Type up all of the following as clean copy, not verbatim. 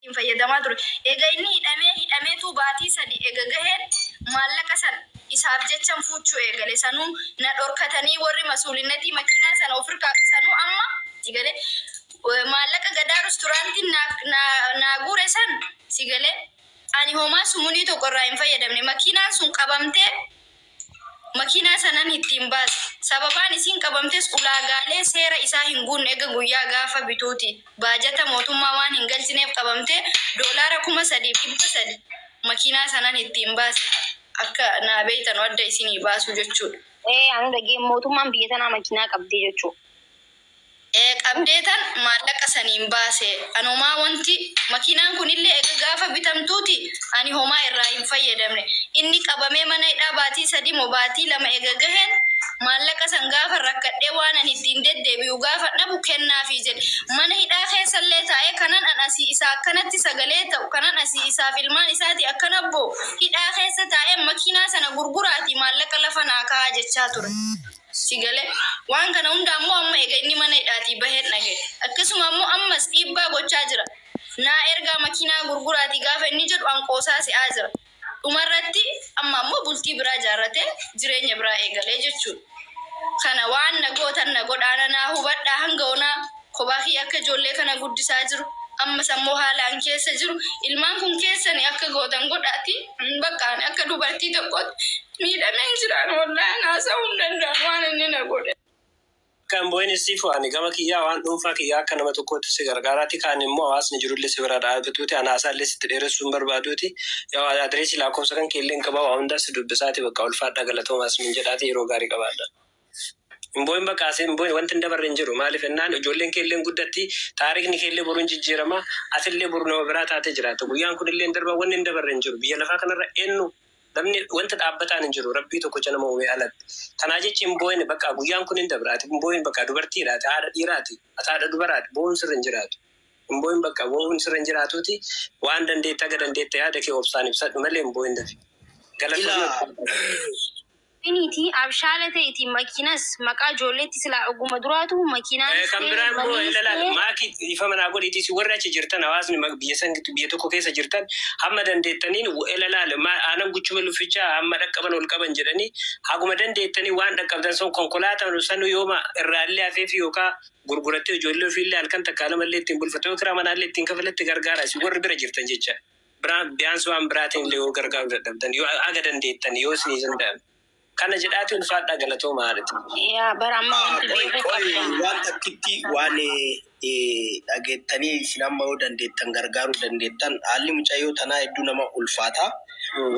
Ittiin fayyadamaa ture. Ega inni hidhamee hidhameetuu baatii sadi ega gaheen maallaqa san isaaf jechan fuuchuu eegale. Sanuu na dhorkatanii warri masuulinnatii makiinaa sana ofirkaa sanuu amma si galee maallaqa Gadaa rusturaantiin naa naa naa guure san si galee ani homaa sumunii tokko irraa hin fayyadamne. Makiinaan sun qabamtee Makiinaa sanan ittiin baase. Sababaan isiin qabamtes ulaagaalee seera isaa hin guunne ega guyyaa gaafa bituuti baajata mootummaa waan hin galchineef qabamtee doolaara 3,300 makiinaa sanan ittiin baase akka naa beeytanu adda isinii baasuu jechuudha. Ee anu dhagee mootummaan biyya tanaa makiinaa qabdee jechuu. Ee qabdeetan maallaqa saniin baase. An homaa wanti makiinaan kunillee ega gaafa bitamtuuti ani homaa irraa hin fayyadamne. Inni qabamee mana hidhaa baatii sadi mo baatii lama ega gaheen maallaqa san gaafan rakkadhee waan ani ittiin deddeebi'u gaafan dhabu kennaafii jedhe. Mana hidhaa keessallee taa'ee kanan an asii isaa akkanatti sagalee ta'u, kanan asii isaaf ilmaan isaatii akkana boo'u hidhaa keessa taa'een makiinaa sana gurguraatii maallaqa lafa naa kaa'aa jechaa ture. Si galee? Waan kana hunda ammoo amma ega inni mana hidhaatii baheen dhagaye. Akkasuma ammoo ammas dhiibbaa gochaa jira. Naa ergaa makiinaa gurguraatii gaafa inni jedhu an qoosaa se'aa jira. Dhumarratti amma ammoo bultii biraa jaarratee jireenya biraa eegalee jechuudha. Kana waan na gootan na godhaa na naa hubadhaa hanga onaa kophaa kiyya akka ijoollee kana guddisaa jiru. Ammas ammoo haala an keessa jiru ilmaan kun keessani akka gootan godhaatii bakka ani akka dubartii tokkootti Miidhameen jiraan wallahi an haasa'uu hin danda'an waan inni na godhe. Akka hin boo'in Istiifo ani gama kiyyaa waan dhuunfaa kiyyaa akka nama tokkootti si gargaaraati kaan immoo hawaasni jirullee si bira dhaabatuuti an haasaallee sitti dheeressuu hin barbaaduuti yaw adireesii laakkoofsa kan keellee hin qabaa waa hundaa si dubbisaati bakka ulfaadhaa galatoomaa isiniin jedhaati yeroo gaarii qabaadhaa. Hin boo'in bakka asii hin boo'in wanti hin dabarre hin jiru maaliif ennaan ijoolleen keellee hin guddatti taarikni keellee boru hin jijjiirama atillee boru nama biraa taatee jiraatta guyyaan kunillee hin darba wanni hin dabarre hin jiru biyya lafaa kanarra eennu Namni wanti dhaabbataan hin jiru Rabbii tokkocha nama uumee alatti. Tanaa jecha hin boo'in baqqaa guyyaan kun hin dabra ati hin boo'in baqqaa dubartiidha ati haadha dhiiraati ati haadha dubaraati boo'uun sirra hin jiraatu. Hin boo'in baqqaa boo'uun sirra hin jiraatuuti waan dandeette haga dandeette yaada kee obsaan ibsadhu malee hin boo'in dafi. Galatoomi Ilaa ulfaadhu. Miniiti abshaala ta'iti makinas maqaa ijoolleetti silaa oguma duraatu makiinaanis Kan ta'e biraa immoo maniinis ilalaal ta'e. maaki dhiifama naa godhiitii isin warri achi jirtan hawaasni biyya san biyya tokko keessa jirtan hamma dandeettaniin ilalaal aanan guchuma luffichaa hamma dhaqqaban ol qaban jedhanii haguma dandeettanii waan dhaqqabdan sun konkolaata sanu yooma irraallee hafeefi yookaa gurgurattee ijoollee ofiillee halkan takkaa lamallee ittiin bulfatte yoo kiraa manaallee ittiin kafalatte gargaara isin warri bira jirtan jecha. Biraa biyaans waan biraatiin illee yoo gargaaruu dadhabdan yoo haga dandeettan yoo isinii danda'ame. Kana jedhaatii ulfaadhaa galatoomaa haadha tiyya. Yaa bara amma wanti Qoy beekuu qoy qabdan. waan takkitti waan dhageettanii isin amma yoo dandeettan gargaaruu dandeettan haalli mucayyoo tanaa hedduu nama ulfaata.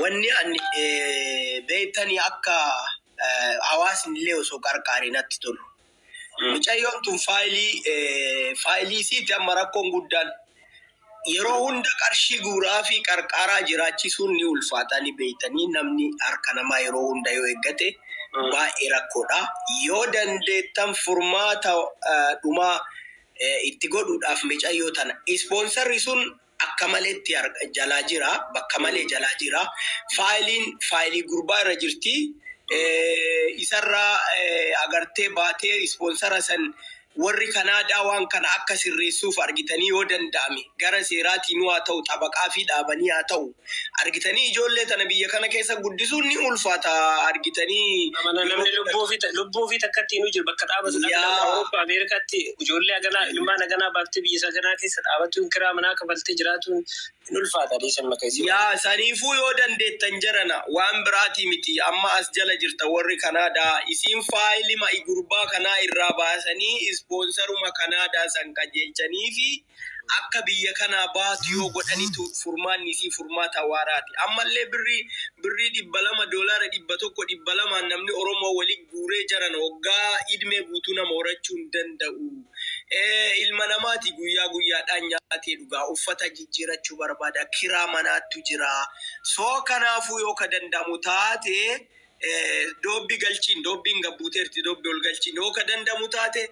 Wanni ani beektanii akka hawaasni illee osoo qarqaaree natti tolu. Mucayyoon tun faayilii faayilii isiiti amma rakkoon guddaan. Yeroo hunda qarshii guuraa fi qarqaaraa jiraachisuun ni ulfaata ni beektanii namni harka namaa yeroo hunda yoo eeggate baay'ee rakkoodha. Yoo dandeettan furmaata dhumaa itti godhuudhaaf micayyoo tana ispoonsarri sun akka maleetti jalaa jira bakka malee jalaa jira. Faayiliin faayilii gurbaa irra jirti. Isarraa agartee baatee ispoonsara san Warri Kanaadaa waan kana akka sirreessuuf argitanii yoo danda'ame gara seeraatiinuu haa ta'u xabaqaafii dhaabanii haa ta'u argitanii ijoollee tana biyya kana keessa guddisuun ni ulfaata argitanii Amana yeroo namni hunda lubbuu ofii lubbuu ofii takkatti inuu jiru bakka dhaabatu dhabe namni yaa Awurooppaa Ameerikaatti ijoollee haganaa ilmaan haganaa baaftee biyya isa haganaa keessa dhaabatuun kiraa manaa kafaltee jiraatuun hin ulfaata dhiisan maka isii waliin. Yaa saniifuu yoo dandeettan jarana waan biraatii miti amma as jala jirta warri Kanaadaa isiin faayilima gurbaa kanaa irraa baasanii ispoonsaruma Kanaadaa san qajeelchaniifi akka biyya kanaa baatu yoo godhanitu furmaanni isii furmaata waaraati. Ammallee birrii birrii 200 doolaara 100 200n namni Oromoo wali guuree jarana waggaa idmee guutuu nama horachuu hin danda'u. Ilma namaati guyyaa guyyaadhaan nyaatee dhugaa, uffata jijjiirachuu barbaada, kiraa manaattu jira. So kanaafuu yoo ka danda'amu taate doobbi galchiin, doobbiin gad buuteerti doobbi ol galchiin yoo ka danda'amu taate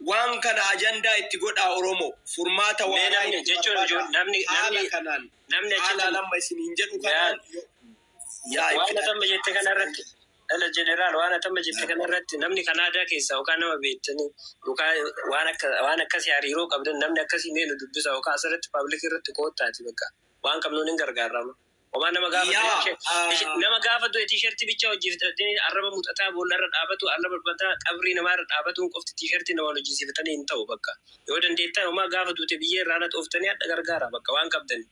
waan kana ajandaa itti godhaa Oromoo. Furmaata Mee waaraa namni itti jechuun barbaadaa. namni Haala namni kanaan namni achitti haalaan amma isiniin jedhu yaa kanaan yoo yaa waan itti ati amma jette kana irratti Dhala jeneraal, waan atamma jette kanarratti namni Kanaadaa keessaa yookaan nama beektanii yookaan waan akka waan akkasii hariiroo qabdan, namni akkasii mee nu dubbisa yookaan asirratti public irratti koottaati, bakka waan qabnuun hin gargaarama. Homaa nama gaafa nama gaafa du'e T-shirtii bichaa hojjechiifatanii arraba muuxataa boollarra dhaabatu, arraba balbataa qabrii namaarra dhaabatuun qofti T-shirtii namaan hojjechiifatanii hin ta'u bakka. Yoo dandeettan homaa gaafa duute biyyee irraa xooftanii hadha gargaara bakka waan qabdan.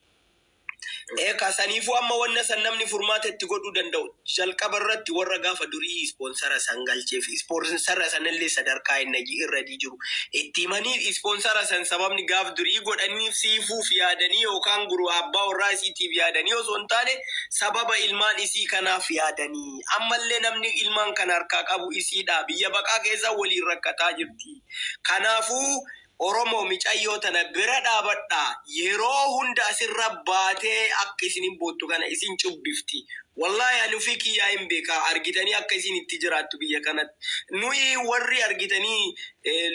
Eekaa, saniifuu amma wanna san namni furmaata itti godhuu danda'u jalqaba irratti warra gaafa durii sponsor san galcheef, sponsor sanallee sadarkaa inni irra jiru itti himanii, sponsor san sababni gaaf durii godhaniif siifuuf yaadanii yookaan guru abbaa warraa isiitiif yaadanii osoo hin taane, sababa ilmaan isii kanaaf yaadanii, ammallee namni ilmaan kana harkaa qabu isiidha, biyya baqaa keessa waliin rakkataa jirti. Kanaafuu Oromoo, micayyoo tana bira dhaabadhaa. Yeroo hunda asirra baatee akka isin boottu kana isin cubbifti. Wallaahi ani ofii kiyyaa hin beekaa, argitanii akka isin itti jiraattu biyya kanatti. Nuyi warri argitanii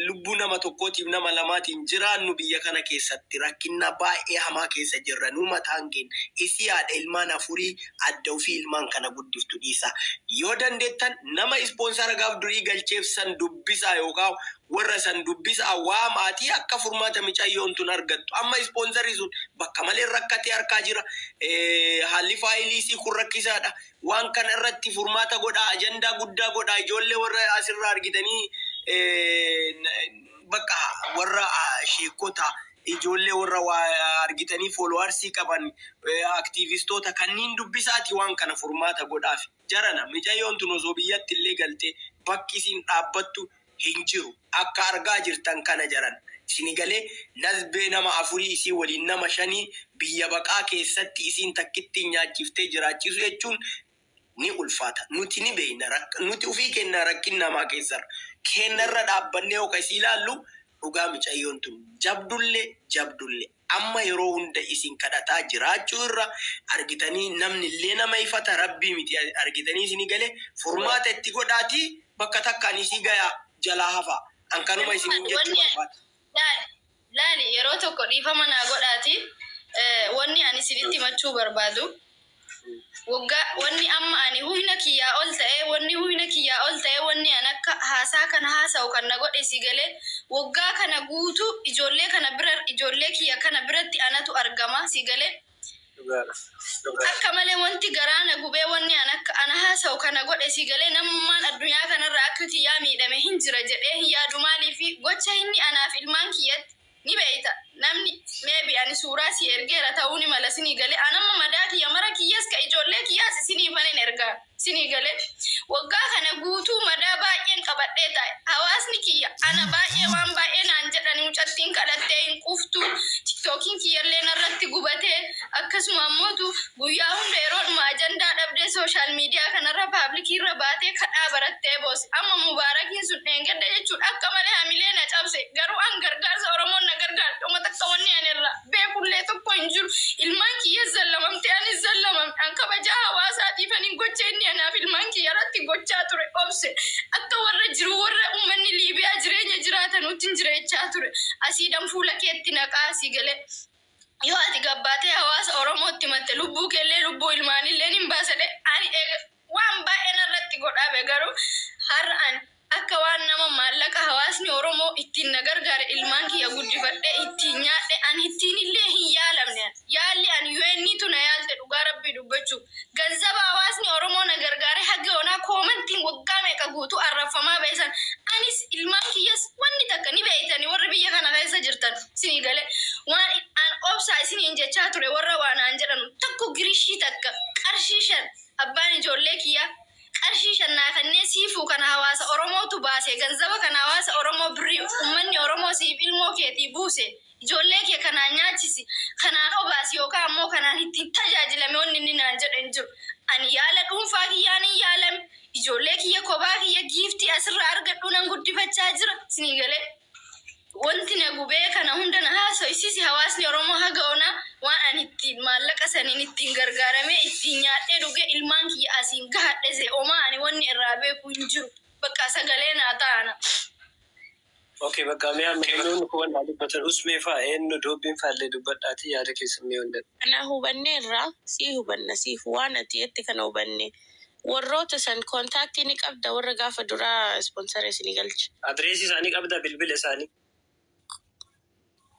lubbuu nama tokkootiif nama lamaatiin jiraannu biyya kana keessatti rakkina baay'ee hamaa keessa jirra. Nu mataan keenya isii haadha ilmaan afurii adda ofii ilmaan kana guddiftu dhiisa. Yoo dandeettan nama sponsor gaaf durii galcheef san dubbisaa yookaan warra san dubbisaa, waa maatii akka furmaata micayyoon tun argattu. Amma sponsorri sun bakka malee rakkatee harkaa jira. Haalli faayilii isii kun rakkisaadha. Waan kana irratti furmaata godhaa, ajandaa guddaa godhaa. Ijoollee warra asirraa argitanii bakka warra sheekota, ijoollee warra waa argitanii followersii qaban, activistoota kanneen dubbisaati, waan kana furmaata godhaaf. Jarana, micayyoon tun osoo biyyatti illee galtee bakki isin dhaabbattu hin jiru. Akka argaa jirtan kana jaran. Isini galee nasbee nama afurii isii waliin nama shanii biyya baqaa keessatti isiin takkitti nyaachiftee jiraachisu jechuun ni ulfaata. Nuti ni beekna. Nuti ofii kenna rakkin namaa keessarra. Kennarra dhaabbannee yookaan isii ilaallu, dhugaa micayyoon tun jabdullee jabdullee amma yeroo hunda isin kadhataa jiraachuu irra argitanii namni illee nama ifata rabbii miti, argitanii isinii galee furmaata itti godhaatii bakka takkaan isii gayaa jalaa hafa. An kanuma isiniin jechuu barbaada. Laali, laali, yeroo tokko dhiifama naa godhaati. Wanni ani isinitti himachuu barbaadu. Waggaa wanni amma ani humna kiyyaa ol ta'ee, wanni humna kiyyaa ol ta'ee, wanni ani akka haasaa kana haasa'u kan na godhe si galee, waggaa kana guutuu ijoollee kana bira, ijoollee kiyya kana biratti anatu argama, si galee. Akka malee wanti garaa na gubee, wanni an akka ana haasa'u kana godhe, si galee, namummaan addunyaa kanarra akka kiyyaa miidhame hin jira jedhee hin yaadu. Maaliifi gocha inni anaaf ilmaan kiyyatti ni beeyta. Namni maybe ani suuraa si ergeera ta'uu ni mala, sinii galee. Anamma madaa kiyya mara kiyyas ka ijoollee kiyyaas isinii fanin ergaa, sinii galee. Waggaa kana guutuu madaa baay'een qabadhee taa'e. Hawaasni kiyya ana baay'ee waan baay'ee naan jedhani, mucattiin kadhattee hin quuftu, TikTokiin kiyyallee narratti gubatee, akkasuma ammootu guyyaa hunda yeroodhuma ajandaa dhabdee social media kanarra publicii irra baatee kadhaa barattee boose. Amma mubaarakiin sun dheengadda jechuudha akka malee hamilee na cabse. Garuu an gargaarsa Oromoon na gargaarte uma takka wanni ani irraa beekullee tokko hin jiru. Ilmaan kiyya zallamamte, anis zallamamte. An kabajaa hawaasaatiif ani gocha inni anaaf ilmaan kiyya irratti gochaa ture obse. Akka warra jiru, warra uummanni Liibiyaa jireenya jiraatanutti hin jireechaa ture. Asiidhan fuula keetti naqaa, asii galee. Yoo ati gabbaatee hawaasa Oromootti himatte, lubbuu keellee lubbuu ilmaanillee hin baasadhe. Ani waan baay'ee narratti godhame, garuu har'a ani akka waan nama maallaqa hawaasni Oromoo ittiin na gargaare ilmaan kiyya guddifadhee ittiin nyaadhe, ani ittiin illee hin yaalamne. Yaalli ani UN na yaalte, dhugaa rabbii dubbachuu, ganzaba hawaasni Oromoo na gargaare haga onaa commentiin waggaa meeqa guutuu arraffamaa beesan, anis ilmaan kiyyas wanni takka ni beeytani warri biyya kana keessa jirtan, isinii galee. Waan an obsaa isiniin jechaa ture, warra waan aan jedhanu tokko girishii takka, qarshii 5, abbaan ijoollee kiyyaa qarshii 5 naa kannee siifuu kana hawaasa Oromootu baase. Ganzaba kana hawaasa Oromoo, birrii ummanni Oromoo siif ilmoo keetii buuse, ijoollee kee kanaan nyaachisi, kanaan obaasi yookaan ammoo kanaan ittiin tajaajilame wanni inni naan jedhe hin jiru. Ani yaala dhuunfaa kiyyaan hin yaalame. Ijoollee kiyya kophaa kiyya giiftii asirraa argadhu nan guddifachaa jira, isinii galee. Wanti na gubee kana hunda na haasa'isiisi hawaasni Oromoo haga onaa waan ani ittiin maallaqa saniin ittiin gargaaramee ittiin nyaadhee dhugee ilmaan kiyya asiin gahadhe se omaa ani wanni irraa beeku hin jiru. Bakka sagalee naa ta'ana. Okay, bakka mee amma namoonni kun waan dubbatan usmee fa'a eenyu doobbiin fa'allee dubbadhaati yaada keessan mee hunda. Kana hubanneerra, sii hubanna, siif waan ati jette kana hubanne. Warroota san contactii ni qabda, warra gaafa duraa sponsor isinii galche. Adreesii isaanii qabda, bilbila isaanii?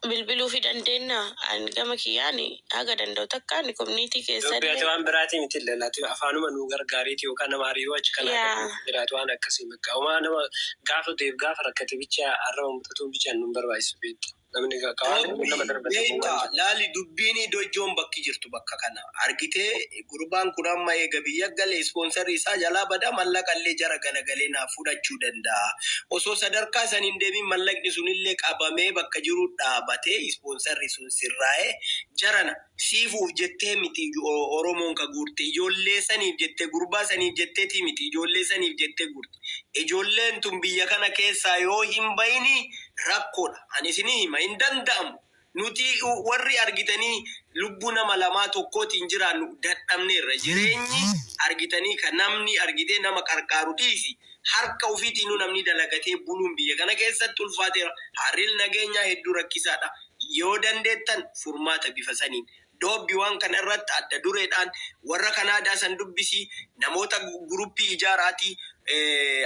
Bilbiluu fi dandeenya. Ani gama kiyyaan haga danda'u takkaan community Dubbi ati keessallee. waan biraatii miti illee laati, afaanuma nuu gargaariiti yookaan nama hariiroo achi kanaa jiraatu waan akkasii bakka homaa nama gaafa du'eef gaafa rakkate bicha arraba mutatuun bicha nu barbaachisu beekta. Namni kawaan nama darbate Beektaa, laali, dubbiin iddoo bakki jirtu bakka kana argitee, gurbaan kun amma eega biyya galee sponsorri isaa jalaa bada, mallaqa illee jara galagalee naaf fudhachuu danda'a. Osoo sadarkaa san hin deemin mallaqni sunillee qabamee bakka jiru dhaabatee, sponsorri sun sirraa'ee, jarana siifuuf jettee miti Oromoon ka guurte, ijoollee saniif jettee, gurbaa saniif jetteetii miti, ijoollee saniif jettee guurte. Ijoolleen tun biyya kana keessaa yoo hin bayini rakkoodha. Ani isinii hima, hin danda'amu. Nuti warri argitanii lubbuu nama lamaa tokkootiin jiraannu dadhabneerra. Jireenyi argitanii kan namni argitee nama qarqaaru dhiisi. Harka ofiitiinuu namni dalagatee buluun biyya kana keessatti ulfaateera. Harriil nageenyaa hedduu rakkisaadha. Yoo dandeettan furmaata bifa saniin. Doobbi waan kana irratti adda dureedhaan warra Kanaadaa san dubbisii, namoota groupii ijaaraatii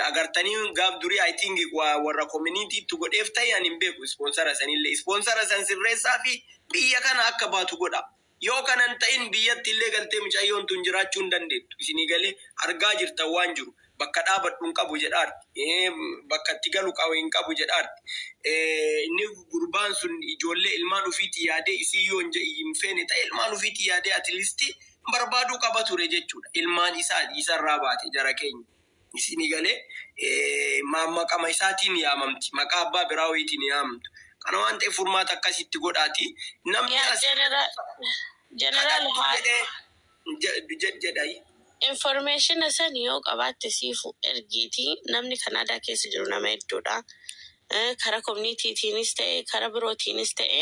agartanii gaaf durii, I think, warra communityitti godheef ta'e, ani hin beeku, sponsora sanillee sponsora san sirreessaa fi biyya kana akka baatu godha. Yoo kanan ta'in biyyatti illee galtee mucayyoon tun jiraachuu hin dandeettu. Isinii galee, argaa jirtan waan jiru. Bakka dhaabadhu hin qabu jedhaarti. Bakka itti galu qabu hin qabu jedhaarti. Inni gurbaan sun ijoollee ilmaan ofiitii yaadee, isii yoo hin feene ta'e, ilmaan ofiitii yaadee at least barbaaduu qaba ture jechuudha. Ilmaan isaa isarraa baate jara keenya. Isinii galee, maqama isaatiin yaamamti. Maqaa abbaa biraa wayiitiin yaamamtu. Kana waan ta'eef furmaata akkasitti godhaati. Namni as Jeneraal kadhattu jedhee jedhayi. Information san yoo qabaatte siifu ergiitii, namni Kanaadaa keessa jiru nama hedduudha. Karaa communitytiinis ta'e, karaa birootiinis ta'e,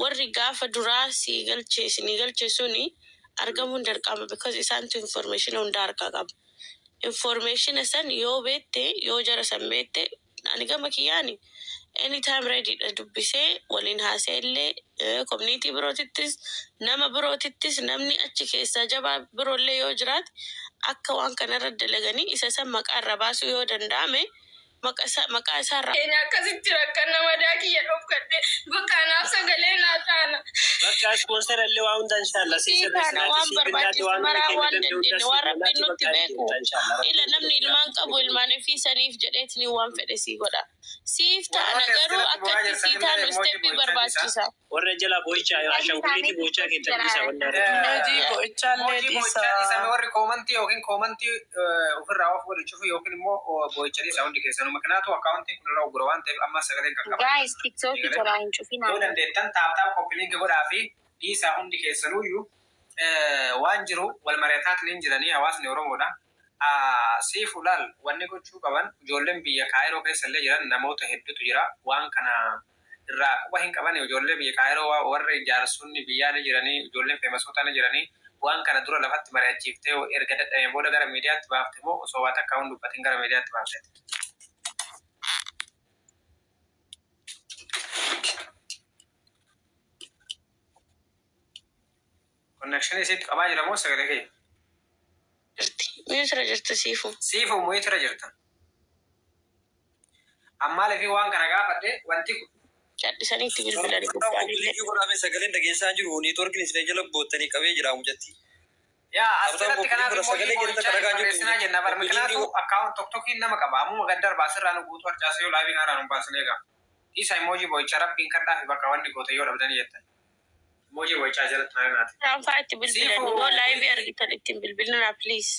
warri gaafa duraa sii galche, isinii galche suni argamuun dirqama, because isaantu information hunda harkaa qaba. Information san yoo beekte, yoo jara san beekte, ani gama kiyyaani anytime ready dha, dubbisee waliin haasa'e illee, community birootittis, nama birootittis, namni achi keessaa jabaa biroollee yoo jiraate, akka waan kanarra dalaganii isa san maqaa irra baasuu yoo danda'ame, maqaa isaa irra Keenya akkasitti rakkanna, madaa kiyya dhofkadhe, bakka anaaf sagalee naa taana. Bakka sponsor illee waa hunda inshallah si Sii taana, waan barbaachisu maraa, waan dandeenye, waan Rabbiin nutti beeku. Ila namni ilmaan qabu ilmaan ifii saniif jedheetini waan fedhe sii godha. Siif taana, garuu akka itti sii taanu steppii barbaachisa. Warra jala boo'ichaa ashanguliitii boo'ichaa keessatti dhiisa wanna. Emoji bo'ichallee Emoji bo'ichaa dhiisaa. dhiisame, warri commentii yookiin commentii ofirraa of godhu cufu yookiin immoo bo'ichaa dhiisa hundi keessanuu. Makinaatu accountiin kun irra uggura waan ta'eef amma sagaleen qaqqaba. Guys, TikTok jalaa hin cufinaa. Yoo dandeettan tap tap copy link godhaa fi dhiisaa hundi keessanuyyuu, waan jiru wal mari'ataatiin jiranii hawaasni Oromoodha. Siifu, laal, wanni gochuu qaban, ijoolleen biyya Kaayiroo keessa illee jiran namoota hedduutu jira. Waan kana irraa quba hin qaban, ijoollee biyya Kaayiroo warri jaarsonni biyyaa ni jiranii, ijoolleen famousoota ni jiranii. Waan kana dura lafatti mari'achiiftee erga dadhabeen booda gara miidiyaatti baafte moo osoo waa takka hin dubbatin gara miidiyaatti baafte? Connection isitti qabaa jira moo sagalee kee? Jirti. Mute irra jirti, siifu. Siifu, mute irra jirta. Ammaalee fi waan kana gaafadhe wanti kun Callisanii itti bilbilanii gubbaanillee. Linkii godhame, sagaleen dhageessaa jiru, networkiin isin jala boottanii qabee jira mucatti. Yaa, as Sababa jalatti kanaaf godha immoo sagalee boo'ichaa keessa hin dhagahaa jirtu. barreessinaa jenna bar, mikinaatu account TikTokiin nama qaba ammuma gad darbaa asirraa nu guutuu harcaasee yoo liveiin haaraan nu baasin eega. Dhiisa emoji boo'ichaa, Rabbiin kadhaa fi bakka wanni goote yoo dhabdanii jettan. Emoji boo'ichaa jalatti naa naati. Isaan fa'aa itti bilbilanii Siifu yoo liveii argitan ittiin bilbilinaa, please.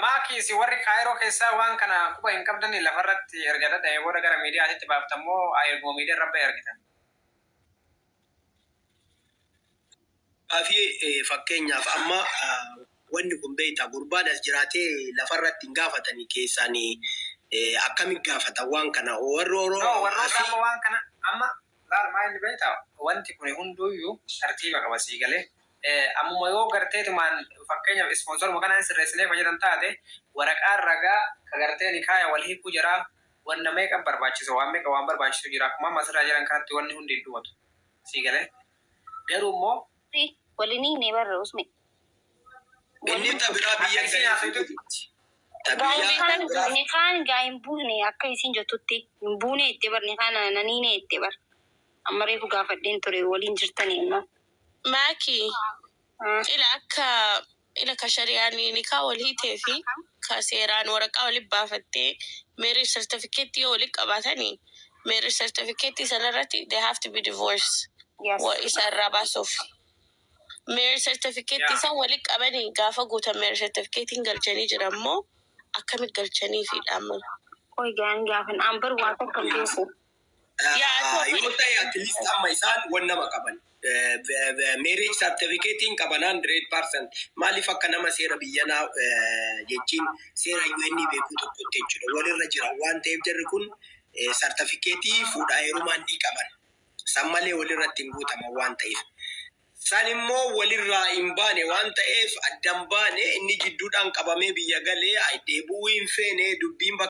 Maakii, warri Kaayiroo keessaa waan kana quba hin qabdanii lafarratti erga dadhabee booda gara miidiyaatitti baaftammoo erguma miidiyaa irra bahee argitan? Fi fakkeenyaaf amma wanni kun beektaa, gurbaan as jiraatee lafarratti hin gaafatanii keessaan akkamitti gaafatan waan kana warri No, Oromoo warroota asii amma waan kana amma laal, maa inni beektaa, wanti kun hunduuyyuu tartiiba qaba, sii galee. Ammuma yoo garteetumaan fakkeenyaaf sponsoruma kanaan sirreessinee fayyadam taate, waraqaan ragaa ka gartee nikaaya wal hiikuu jira. Wanna meeqa barbaachisa, waan meeqa waan barbaachisu jira. Akkuma amma asirraa jiran kanatti wanni hundi hin dhumatu. Sii galee. Garuu immoo Waliin hiiknee barra usme. Inni ta biraa biyya Akka isin galee haasoftutti ta biyya biraa. Nikaan gaa hin buune akka isin jettutti hin buune itti bar, nikaan naniine itti bar. Amma reefu gaafadheen ture waliin jirtanii immoo. Maaki, ila akka ila ka shari'aan nikaa wal hiitee fi ka seeraan waraqaa walitti baafattee marriage certificate yoo walitti qabaatanii, marriage certificate sanarratti they have to be divorced. Yes. Wa isa irraa baasuuf. Marriage certificate san walitti qabanii gaafa guutan marriage certificate galchanii jiran immoo akkamitti galchanii fi dhaamman? Qoy gaan gaafan an bar waa takka hin beeku. Yaa. Yoo ta'e, at least amma isaan wan nama qaban. Marriage certificate qaban 100%. Maaliif, akka nama seera biyyanaa jechiin seera UN beekuu tokkotti jechuudha. Walirra jira waan ta'eef jarri kun certificate fuudhaa heerumaan ni qaban. San malee walirratti hin guutaman waan ta'eef. San immoo walirraa hin baane waan ta'eef addan baane, inni jidduudhaan qabamee biyya galee deebi'uu hin feene dubbiin bakka